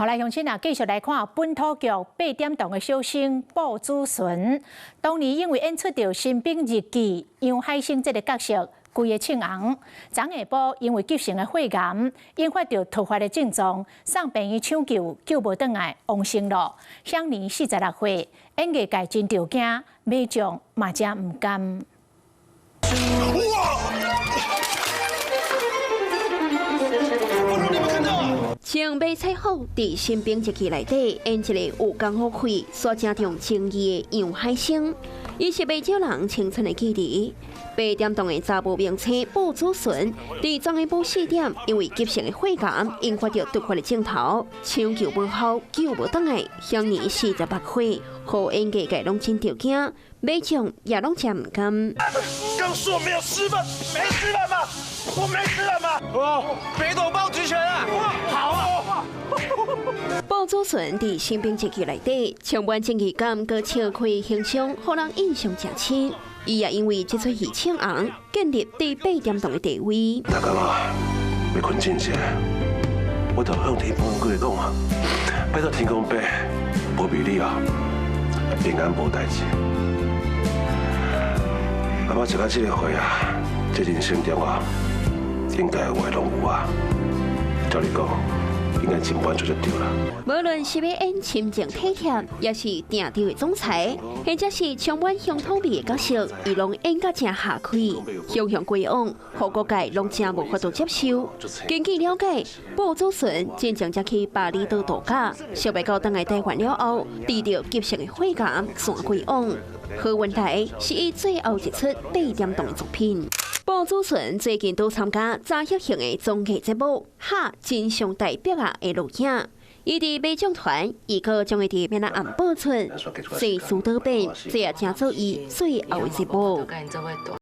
好來，鄉親啊，繼續來看本土劇八點檔的小生布祖純，當年因為演出著《新兵日記》楊海生這个角色，規个唱紅。昨下晡因為急性的血癌，引發著突發的症狀，送病院搶救，救無轉來，往生咯，享年46歲。演藝界真著驚，民眾嘛誠毋甘。哇！穿迷彩服佇新兵日記內底演一个有江湖氣、煞誠重情義的楊海生，伊是袂少人青春的記憶。八點檔的查埔明星布祖純，佇昨下晡4點，因為急性的血癌引發著突發的症頭，搶救無效，救無轉來，享年48歲，予演藝界攏真著驚，民眾也攏誠毋甘。剛說沒有吃飯，沒吃飯嗎？我沒吃飯嗎？哦，北斗報舉拳啊！好啊！布祖純佇新兵日記內底充滿正義感、閣笑開形象，予人印象誠深。伊也因為這齣戲唱紅，建立佇八點檔的地位。大家啊，欲睏進前，我就向天公過講啊，拜託天公伯保庇你啊，平安無代誌。阿媽食到這個歲啊，這人生中啊，應該有的攏有啊。照你講，應該真滿足就對啦。無論是欲演深情體貼，抑是定調的總裁，或者是充滿鄉土味的角色，伊攏演甲誠下氣，雄雄歸往，予各界攏誠無法度接受。根據了解，布祖純進前才去巴厘島度假，想袂到轉來台灣了後，得著急性的血癌，竄歸往。好運來是伊最後一齣八點檔的作品。布祖純最近都參加查克型的綜藝節目《哈真相代表啊》的錄影，伊佇馬將團，預告將會佇明仔暗播出，世事多變，這也成做伊最後的節目。